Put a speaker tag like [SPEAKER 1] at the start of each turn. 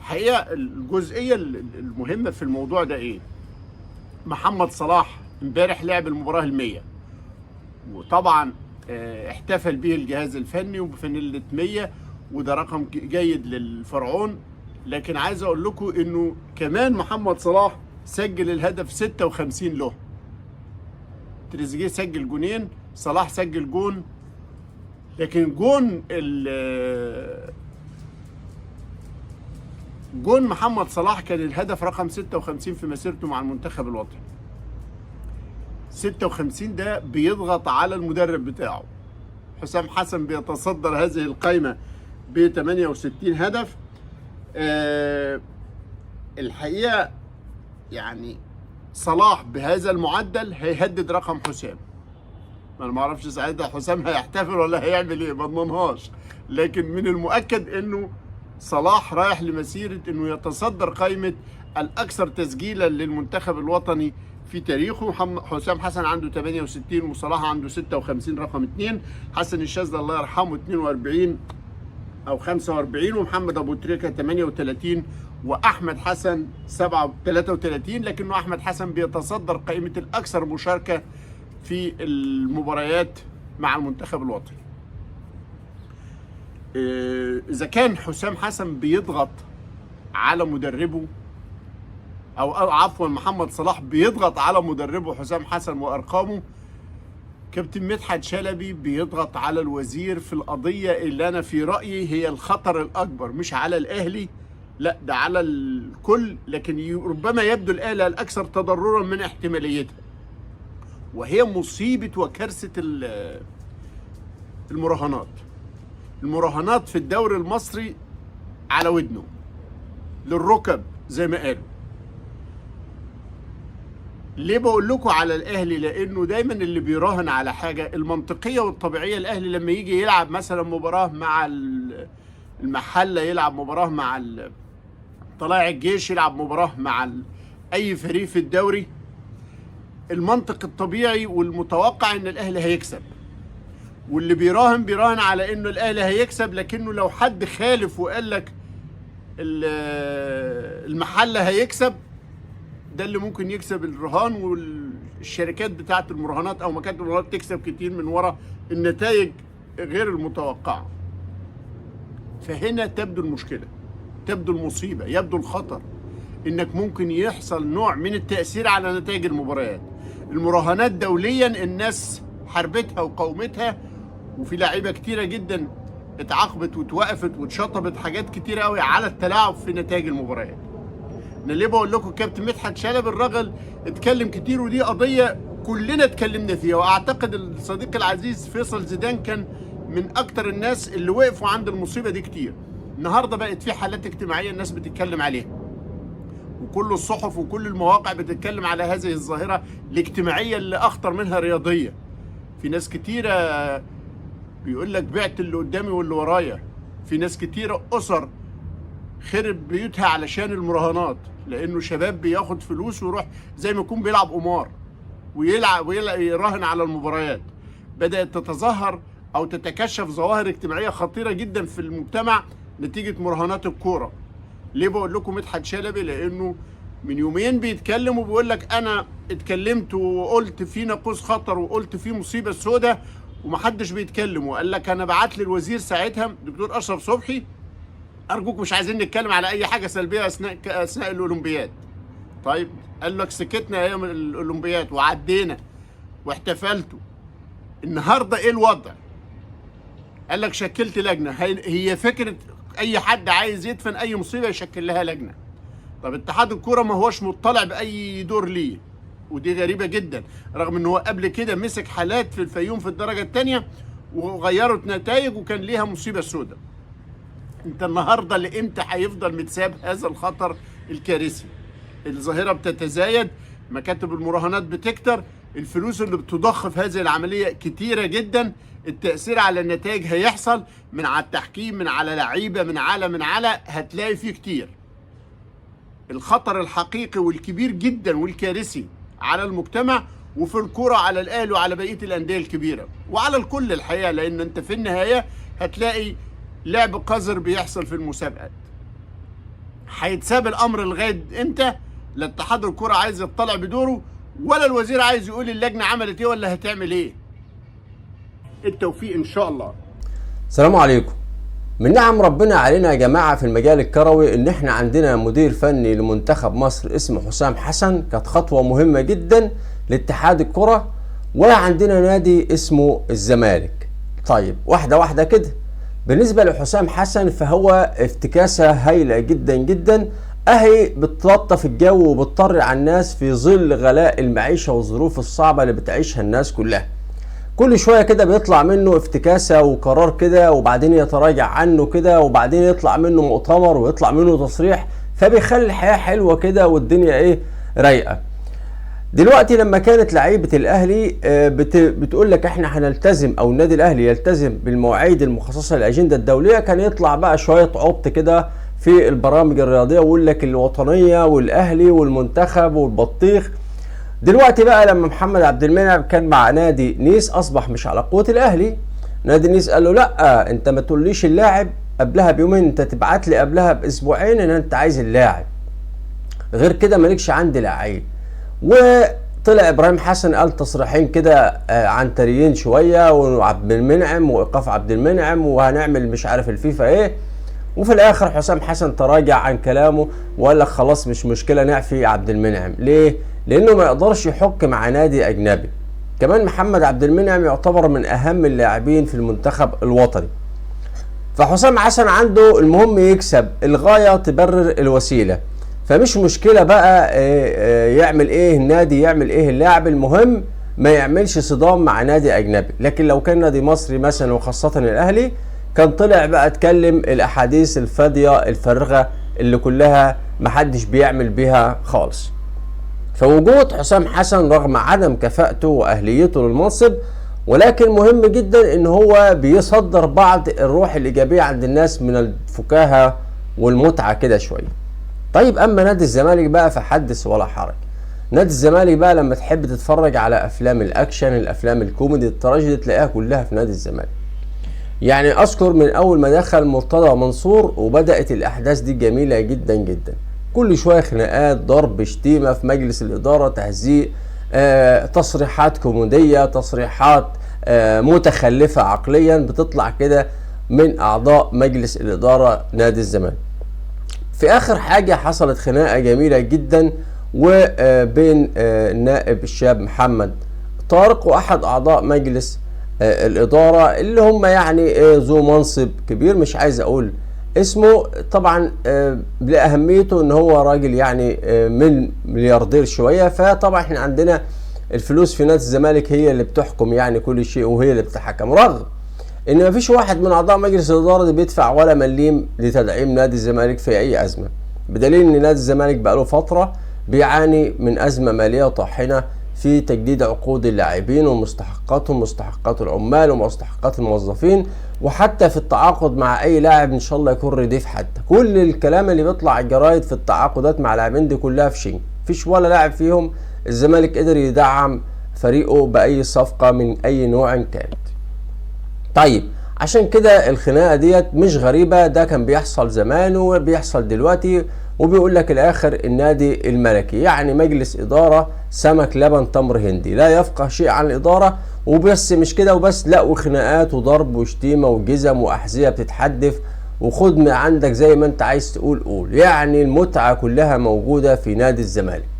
[SPEAKER 1] الحقيقة الجزئية المهمة في الموضوع ده ايه؟ محمد صلاح امبارح لعب المباراة 100، وطبعا احتفل به الجهاز الفني وبفانيلة 100، وده رقم جيد للفرعون. لكن عايز اقول لكم انه كمان محمد صلاح سجل الهدف 56 له. تريزيجيه سجل جونين، صلاح سجل جون، لكن جون محمد صلاح كان الهدف رقم 56 في مسيرته مع المنتخب الوطني. 56 ده بيضغط على المدرب بتاعه. حسام حسن بيتصدر هذه القائمة ب 68 هدف. الحقيقة يعني صلاح بهذا المعدل هيهدد رقم حسام. انا ما اعرفش ساعتها حسام هيحتفل ولا هيعمل ايه، ما اضمنهاش، لكن من المؤكد انه صلاح رايح لمسيرة انه يتصدر قائمة الاكثر تسجيلا للمنتخب الوطني في تاريخه. حسام حسن عنده 68 وصلاح عنده 56 رقم 2، حسن الشاذلي الله يرحمه 42 او 45، ومحمد ابو تريكة 38، واحمد حسن 33، لكنه احمد حسن بيتصدر قائمة الاكثر مشاركة في المباريات مع المنتخب الوطني. اذا كان حسام حسن بيضغط على مدربه او عفوا محمد صلاح بيضغط على مدربه حسام حسن وارقامه، كابتن مدحت شلبي بيضغط على الوزير في القضية اللي أنا في رأيي هي الخطر الأكبر، مش على الأهلي، لا ده على الكل، لكن ربما يبدو الأهلي الأكثر تضررا من احتماليتها، وهي مصيبة وكارثة المراهنات. المراهنات في الدوري المصري على ودنه للركب زي ما قالوا. ليه بقول لكم على الاهلي؟ لانه دايما اللي بيراهن على حاجة المنطقية والطبيعيه، الاهلي لما يجي يلعب مثلا مباراة مع المحلة، يلعب مباراة مع طلائع الجيش، يلعب مباراة مع اي فريق في الدوري، المنطق الطبيعي والمتوقع ان الاهلي هيكسب، واللي بيراهن بيراهن على انه الاهلي هيكسب. لكنه لو حد خالف وقال لك المحلة هيكسب، ده اللي ممكن يكسب الرهان، والشركات بتاعت المراهنات او مكاتب المراهنات تكسب كتير من وراء النتائج غير المتوقعة. فهنا تبدو المشكلة، تبدو المصيبة، يبدو الخطر، انك ممكن يحصل نوع من التأثير على نتائج المباريات. المراهنات دوليا الناس حاربتها وقاومتها، وفي لعيبة كتيرة جدا اتعاقبت وتوقفت واتشطبت حاجات كتيرة قوي على التلاعب في نتائج المباريات. انا ليه بقول لكم كابتن مدحت شلبي الراجل اتكلم كتير، ودي قضية كلنا اتكلمنا فيها، واعتقد الصديق العزيز فيصل زيدان كان من اكتر الناس اللي وقفوا عند المصيبة دي كتير. النهارده بقت في حالات اجتماعية الناس بتتكلم عليها، وكل الصحف وكل المواقع بتتكلم على هذه الظاهرة الاجتماعية اللي اخطر منها رياضية. في ناس كتيرة بيقول لك بعت اللي قدامي واللي ورايا، في ناس كتيرة اسر خرب بيوتها علشان المراهنات، لانه شباب بياخد فلوس ويروح زي ما يكون بيلعب قمار ويلعب ويراهن على المباريات. بدأت تتظاهر او تتكشف ظواهر اجتماعية خطيرة جدا في المجتمع نتيجة مراهنات الكورة. ليه بقول لكم مدحت شلبي؟ لانه من يومين بيتكلم وبيقول لك انا اتكلمت وقلت في ناقوس خطر وقلت في مصيبة سوداء ومحدش بيتكلم، وقال لك انا بعت للوزير ساعتها دكتور اشرف صبحي ارجوك مش عايزين نتكلم على اي حاجة سلبية اثناء الاولمبياد. طيب قال لك سكتنا ايام الاولمبياد وعدينا واحتفلتوا، النهارده ايه الوضع؟ قال لك شكلت لجنة. هي فكرة اي حد عايز يدفن اي مصيبة يشكل لها لجنة. طب اتحاد الكورة ما هوش مطلع باي دور ليه، ودي غريبة جدا، رغم ان هو قبل كده مسك حالات في الفيوم في الدرجة الثانية وغيرت نتائج وكان ليها مصيبة سوداء. انت النهارده لامتى هيفضل متساب هذا الخطر الكارثي؟ الظاهرة بتتزايد، مكاتب المراهنات بتكتر، الفلوس اللي بتضخ في هذه العملية كتيرة جدا، التاثير على النتائج هيحصل من على التحكيم، من على لعيبة، من على هتلاقي فيه كتير. الخطر الحقيقي والكبير جدا والكارثي على المجتمع وفي الكرة على الاهلي وعلى بقية الاندية الكبيرة وعلى الكل الحقيقة، لان انت في النهاية هتلاقي لعب قذر بيحصل في المسابقات. هيتساب الامر لغاية امتى؟ لا اتحاد الكره عايز يطلع بدوره، ولا الوزير عايز يقول اللجنة عملت ايه ولا هتعمل ايه. التوفيق ان شاء الله.
[SPEAKER 2] السلام عليكم. من نعم ربنا علينا يا جماعة في المجال الكروي ان احنا عندنا مدير فني لمنتخب مصر اسمه حسام حسن، كانت خطوة مهمة جدا لاتحاد الكرة، وعندنا نادي اسمه الزمالك. طيب واحدة واحدة كده. بالنسبة لحسام حسن فهو افتكاسة هايلة جدا جدا، اهي بتلطف الجو وبتطري على الناس في ظل غلاء المعيشة والظروف الصعبة اللي بتعيشها الناس كلها. كل شوية كده بيطلع منه افتكاسة وقرار كده، وبعدين يتراجع عنه كده، وبعدين يطلع منه مؤتمر ويطلع منه تصريح، فبيخلي الحياة حلوة كده والدنيا ايه رايقة. دلوقتي لما كانت لعيبة الاهلي بتقول لك احنا هنلتزم او النادي الاهلي يلتزم بالمواعيد المخصصة للاجندة الدولية، كان يطلع بقى شوية عبط كده في البرامج الرياضية ويقول لك الوطنية والاهلي والمنتخب والبطيخ. دلوقتي بقى لما محمد عبد المنعم كان مع نادي نيس اصبح مش على قوة الاهلي. نادي نيس قال له لا، انت ما تقوليش اللاعب قبلها بيومين، انت تبعت لي قبلها باسبوعين ان انت عايز اللاعب، غير كده مالكش عندي لعيب. وطلع ابراهيم حسن قال تصريحين كده عنتريين شوية، وعبد المنعم وايقاف عبد المنعم وهنعمل مش عارف الفيفا ايه. وفي الاخر حسام حسن تراجع عن كلامه وقال لك خلاص مش مشكلة نعفي عبد المنعم. ليه؟ لانه ما يقدرش يحك مع نادي اجنبي. كمان محمد عبد المنعم يعتبر من اهم اللاعبين في المنتخب الوطني. فحسام حسن عنده المهم يكسب، الغاية تبرر الوسيلة، فمش مشكلة بقى يعمل ايه النادي يعمل ايه اللاعب، المهم ما يعملش صدام مع نادي اجنبي. لكن لو كان نادي مصري مثلا وخاصة الاهلي كان طلع بقى اتكلم الاحاديث الفاضيه الفارغة اللي كلها محدش بيعمل بيها خالص. فوجود حسام حسن رغم عدم كفاءته واهليته للمنصب، ولكن مهم جدا ان هو بيصدر بعض الروح الايجابية عند الناس من الفكاهة والمتعة كده شوية. طيب اما نادي الزمالك بقى فحدث ولا حرج. نادي الزمالك بقى لما تحب تتفرج على افلام الاكشن، الافلام الكوميدي، التراجيدي، تلاقيها كلها في نادي الزمالك. يعني اذكر من اول ما دخل مرتضى منصور وبدات الاحداث دي جميلة جدا جدا، كل شوية خناقات، ضرب، شتيمه في مجلس الادارة، تهزيء، تصريحات كوميدية، تصريحات متخلفة عقليا بتطلع كده من اعضاء مجلس الادارة نادي الزمالك. في اخر حاجة حصلت خناقه جميلة جدا وبين النائب الشاب محمد طارق واحد اعضاء مجلس الادارة اللي هم يعني ذو منصب كبير، مش عايز اقول اسمه طبعا لاهميته ان هو راجل يعني من ملياردير شوية. فطبعا احنا عندنا الفلوس في نادي الزمالك هي اللي بتحكم يعني كل شيء وهي اللي بتتحكم، رغم ان مفيش واحد من اعضاء مجلس الادارة دي بيدفع ولا مليم لتدعيم نادي الزمالك في اي ازمة، بدليل ان نادي الزمالك بقاله فترة بيعاني من ازمة ماليه طاحنة في تجديد عقود اللاعبين ومستحقاتهم، مستحقات العمال ومستحقات الموظفين، وحتى في التعاقد مع اي لاعب ان شاء الله يكون رديف. حتى كل الكلام اللي بيطلع على الجرايد في التعاقدات مع لاعبين دي كلها في شيء، مفيش ولا لاعب فيهم الزمالك قدر يدعم فريقه باي صفقة من اي نوع كانت. طيب عشان كده الخناقة ديت مش غريبة، ده كان بيحصل زمان وبيحصل دلوقتي. وبيقول لك الاخر النادي الملكي يعني مجلس ادارة سمك لبن تمر هندي لا يفقه شيء عن الادارة، وبس مش كده وبس، لا وخناقات وضرب وشتيمه وجزم واحذيه بتتحدف وخد من عندك زي ما انت عايز تقول قول، يعني المتعة كلها موجودة في نادي الزمالك.